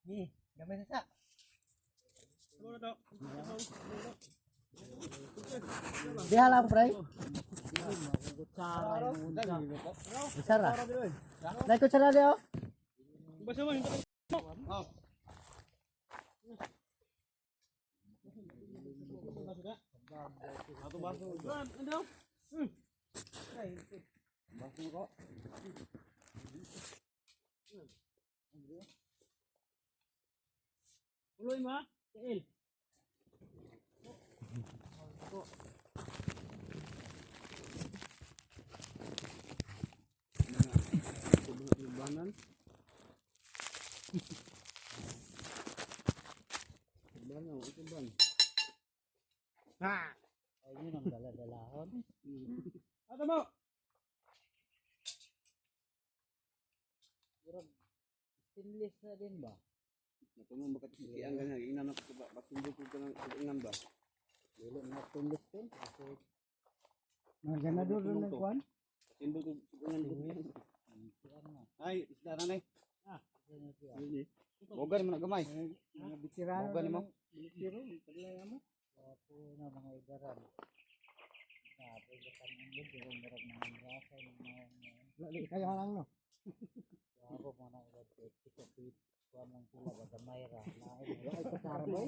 Ni, gamay na sa. Diha lang, pre. Isara. Dai ko sara deo. Tuloy mo ha? Tail. Ay, yun ang dala-dalahon. Ata mo. Pero stainless na din ba? Natunong bakat ang ganyan, ingnan ako ba, basundo ko ka ng ingnan ba? Dili na stainless din. Kasi Mga ganador Tulong ng to. kwan. Basundo ko ingnan ko. Ay, isda na nay. Ah, Bogan mo na gamay. Mga bitirano. Bogan nimo. Bitiro, paglayan mo. po na mga idaran. Sabi ka ang yun, pero murag mga rasa ng mga Wala kayo lang no. Ako mo na iba pito kuan lang sila ba gamay ra. Lain Ay kasara mo.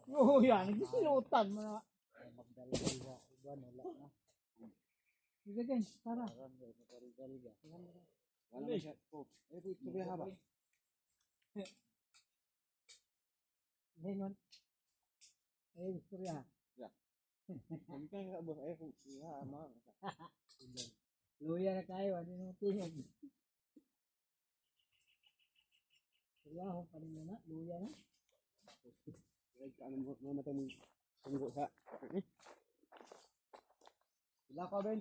Oh, yan, gisilutan mo na. ay magdala iba iba wala na. Sige din, tara. Karon gyud ko Wala na siya. Oh, eh ito ba ba? Hingon. Eh, istorya. Kami ka ka boss ay kung iha ma. Luya na kayo, ano nung tingog. Istorya ho pa rin na, luya na. Ay ka ano mo matay mo tunggo sa. Sila ka Ben.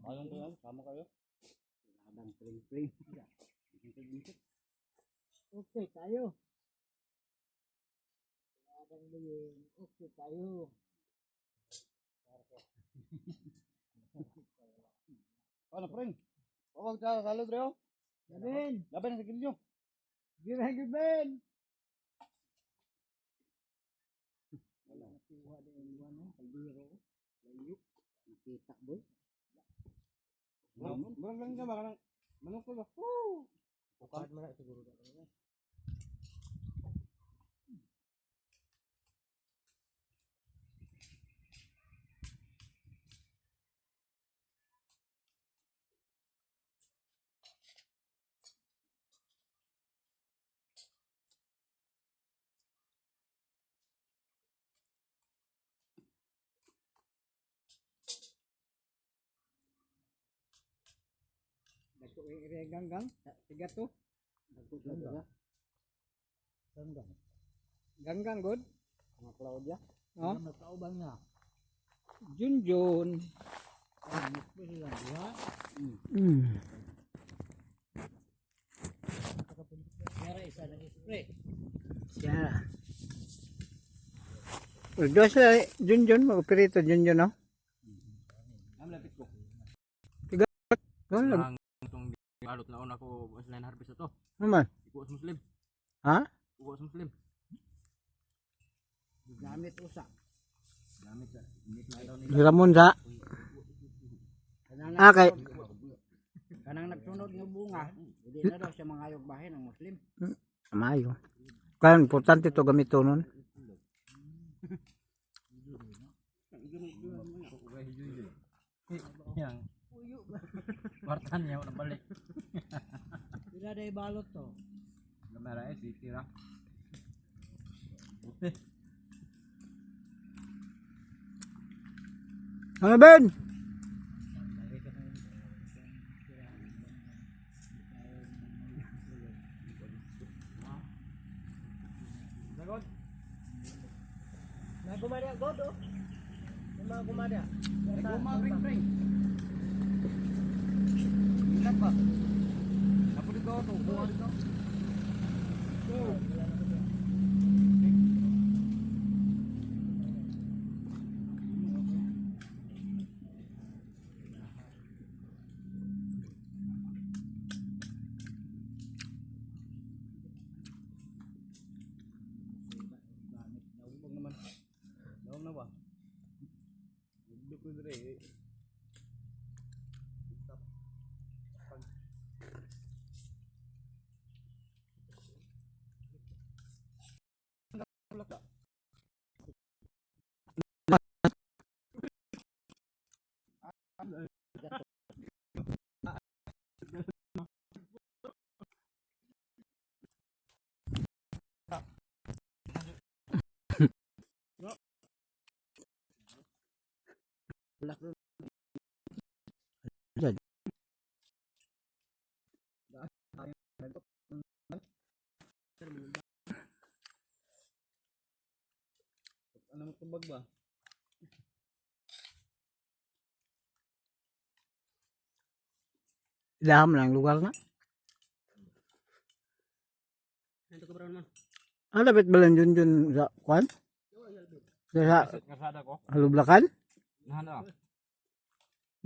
Ayong ko yan, kamo kayo. Ladang pring pring. Okay tayo. Ladang luyeng, okay tayo. Ano pring? Wag ta salo dreo. Laben, Laban sa gilyo. gira gyud Ben. Wala nakuha din yung ano, kaldero. Layo. Nakita boy. Murag lang siya ba kanang manukol ba? Woo! Bukad man na siguro. Dako area ganggang, tiga to. Ganggang. Ganggang. Ganggang good. Mga Claudia. No? Ano kauban nga? Junjun. Ah, mukpo silang duha. Yara isa nag spray. Siya. Uy, sila Junjun, mag-operate Junjun, no? Am lapit ko. Doon lang. Itong balot na una ko sa line harvest na to. Ano man? Ikuha sa Muslim. Ha? Ikuha sa Muslim. Gamit usa. Gamit sa init na daw ni. Ramon sa. Kanang Ah, kay. Kanang nagsunod nga bunga, hindi na daw siya mangayog bahin ang Muslim. Mayo. Kaya importante to gamito nun. Yang. Kwartan niya wala balik. Pila day balot to? Gamara eh tira. Buti. Ano Ben? May gumaria god oh. May mga gumaria. Naguma pring pring. Ilan ba? Ako dito to, kuha dito. Duk ko dire. Ano mo tubag ba? Ilaham lang lugar na. Ito ko brown man. Ah, dapat balan yun yun sa kwan? Sa Kasada ko. halublakan? Nahana.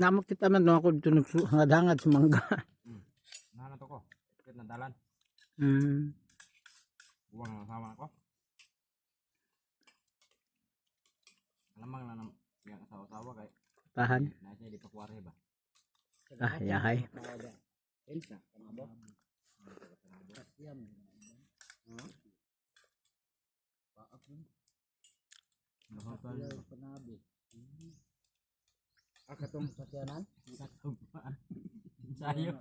Namok kita man no ako dito naghangad sa mangga. Nahana to ko. Kit na dalan. Uwang ang asawa ko. Alamang lang ng yang asawa-asawa kay Tahan. na siya di pa kuwari ba. Ah, yahay. Ah, katong sakyanan? Sayo.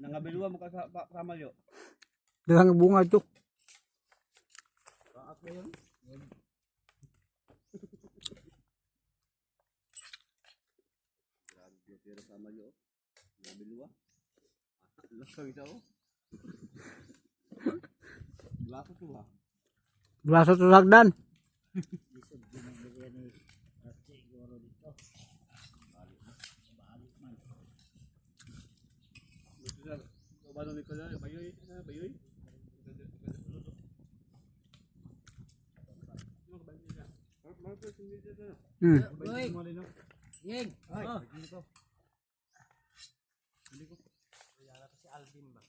Nangabilwa mo ka sa pa, yo. Daghang bunga ito. Grabe pero sa malyo. Nangabilwa. Lasang isa oh. Blaso to ba? Braso to sagdan. Bano ni ko bayoy, bayoy. Yeng! Hmm. Si Alvin ba?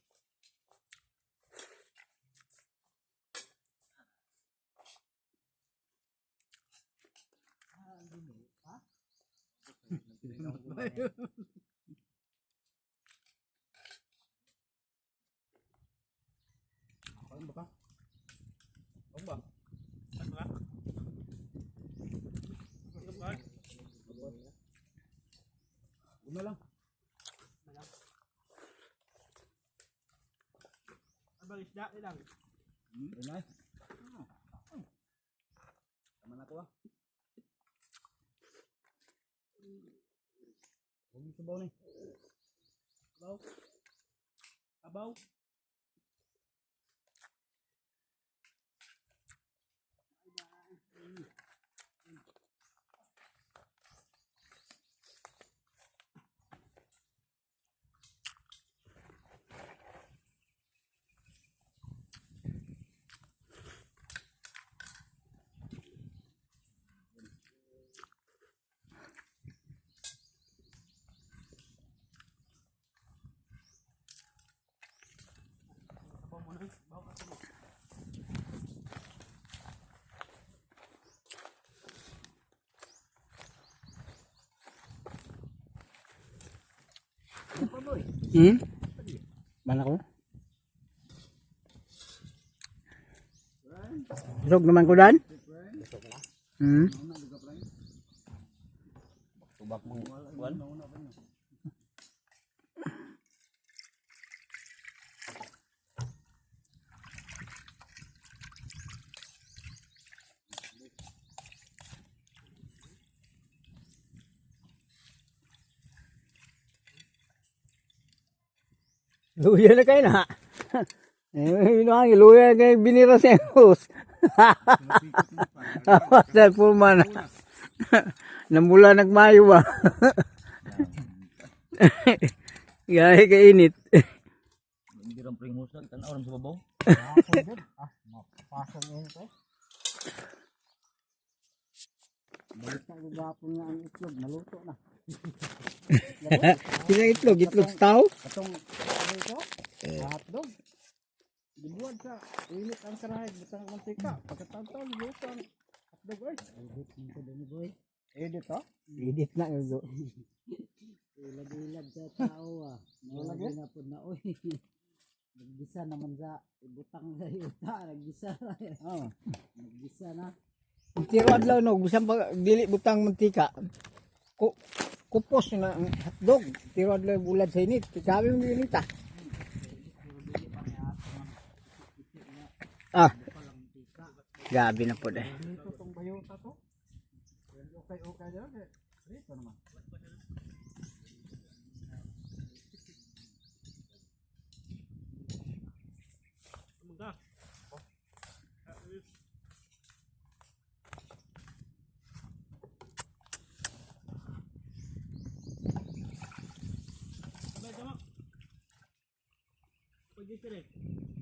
Tama na ko ah. Huwag sabaw ni. Abaw. Abaw. Mana ko? Busog naman ko dan? Tubak mong kuan. Luya na kayo na. Eh, yun ang luya na kayo binira sa host. Sa puma na. Namula nagmayo ba? Gaya kainit. Hindi rin pring husag, tanaw rin sa babaw. Pasok yun ko. Balik na gagapon nga ang itlog, naluto na. Sila itlog, itlog sa tao. Katong ano ito? Hotdog. Gibuhat sa init ang karahay, butang ang mantika. Pagkataon-taon, luto ang hotdog ay. Edit to? Edit na yun. Ilag-ilag sa tao ah. Wala na po na oy. Nagbisa naman sa ibutang sa yuta, nagbisa ra. Oh. Nagbisa na. Tiro adlaw no, bisan pa dili butang mantika. Ku kupos na ang hotdog. Tiro adlaw bulad sa init. Sabi mo init ah. Ah. Gabi na po eh. Dito tong bayota to. Okay, okay dyan. Dito naman. Pag-diferent.